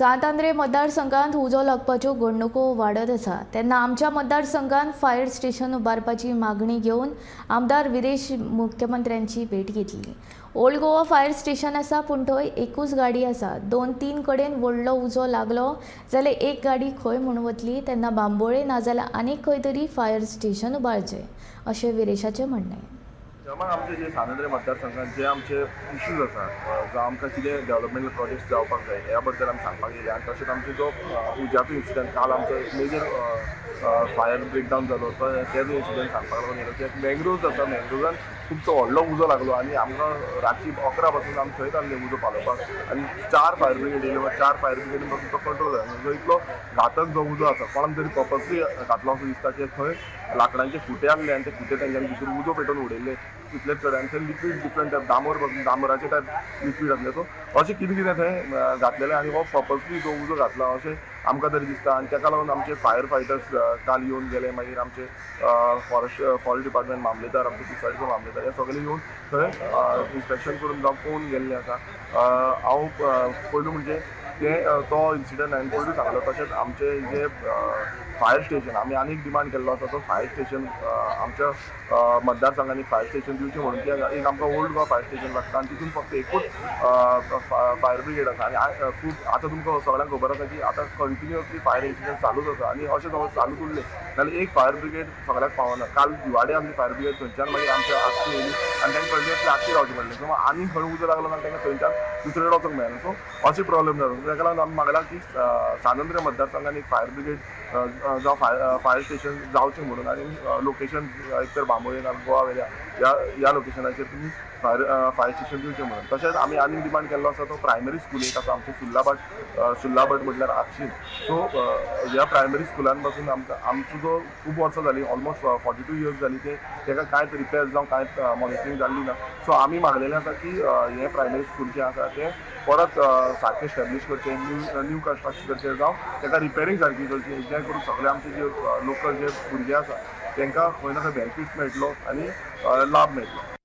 सांत आंद्रे मतदारसंघात उजो लागपाच्यो घडणुको वाडत आसा तेन्ना आमच्या मतदारसंघात फायर स्टेशन उबारपाची मागणी घेवन आमदार विरेश मुख्यमंत्र्यांची भेट घेतली. ओल्ड गोवा फायर स्टेशन आसा, पूण थंय एकूच गाडी आसा. दोन तीन कडेन व्हडलो उजो लागलो जाल्यार एक गाडी खंय म्हूण वतली? तेन्ना बांबोळे नाजाल्यार आनीक खंय तरी फायर स्टेशन उबारचें, अशें विरेशाचें म्हणणें. जेव्हा आमचे जे सांत आंद्रे मतदारसंघात जे आमचे इश्यूज आसा, जावं आमकां कितें डेव्हलपमेंटल प्रोजेक्ट्स जावपाक जाय, ह्या बद्दल आमी सांगपाक येयले. आनी तशेंच आमचे जो उज्याचो इन्सिडंट, काल आमचो एक मेजर फायर ब्रेकडावन जालो, तो तेजो इन्सिडंट सांगपाक लागून येयलो की एक मँग्रोव्ज आसा, मँग्रोव्जान खुबसो व्हडलो उजो लागलो आनी आमकां रातची 11 पासून आमी थंयच आसले उजो पालोवपाक आनी चार फायर ब्रिगेड येयल्यो. चार फायर ब्रिगेडीन पासून तो कंट्रोल जालो. जो इतलो घातक जो उजो आसा, कोणाक तरी पर्पजली घातलो असो दिसता की थंय लांकडांचे खुटे आहले आनी ते खुटे तेंच्यांनी भितर उजो पेटोवन उडयल्ले तितलेच कडेन आनी थंय लिक्वीड डिफरंट टायप, डांबर पासून, डांबराचे टायप लिक्वीड आसले. सो अशें कितें कितें थंय घातलेलें आनी हो पर्पजली जो उजो घातला अशें आमकां तरी दिसता. आनी ताका लागून आमचे फायर फायटर्स काल येवन गेले. मागीर आमचे फॉरेस्ट डिपार्टमेंट, मामलेदार, आमचे कुसवाडीचो मामलेदार, हे सगळे येवन थंय इन्स्पेक्शन करून जावं पळोवन गेल्ले आसा. हांव पयलू म्हणजे ते तो इन्सिडंट हांवें पयलू सांगलो. तशेंच आमचे जे फायर स्टेशन, आमी आनीक डिमांड केल्लो आसा, तो फायर स्टेशन आमच्या मतदारसंघांनी फायर स्टेशन दिवचें म्हणून, कित्याक एक आमकां ओल्ड गोवा फायर स्टेशन लागता आनी तितून फक्त एकूच फायर ब्रिगेड आसा. आनी खूब आतां तुमकां सगळ्यांक खबर आसा की आतां कंटिन्युअसली फायर इन्सिडंट चालूच आसा आनी अशें समज चालूच उरलें जाल्यार एक फायर ब्रिगेड सगळ्याक पावना. काल दिवाडे आसली फायर ब्रिगेड, थंयच्यान मागीर आमच्या आगशी येयली आनी तांकां कंटिन्युअसली आगशी रावचें पडलें. सो आनी खंय उजो लागलो जाल्यार तांकां थंयच्यान दुसरे कडेन वचूंक मेळना. सो अशें प्रॉब्लेम जाता. ताका लागून आमी मागलां की सांत आंद्रे मतदारसंघान एक फायर ब्रिगेड जावं फायर फायर स्टेशन जावचें म्हणून आनी लोकेशन एक तर बांबोळे ना गोवा वेल्या ह्या ह्या लोकेशनाचेर तुमी फायर फायर स्टेशन दिवचें म्हणून. तशेंच आमी आनीक डिमांड केल्लो आसा, तो प्रायमरी स्कूल एक आसा आमचें सुर्लाभाट. सुर्लाभाट म्हटल्यार आगशीन. सो ह्या प्रायमरी स्कुलान पासून आमकां आमचो जो खूब वर्सां जालीं, ऑलमोस्ट 42 इयर्स जालीं, ते ताका कांयच रिपेर्स जावं कांयच मॉनिटरींग जाल्ली ना. सो आमी मागलेलें आसा की हें प्रायमरी स्कूल जें आसा तें परत सारकें स्टॅब्लीश करचें, न्यू न्यू कन्स्ट्रक्शन करचें जावं ताका रिपेरींग सारकी करची, जें करून सगळे आमचे जे लोकल जे भुरगे आसा तांकां खंय ना खंय बेनिफीट्स मेळटलो आनी लाभ मेळटलो.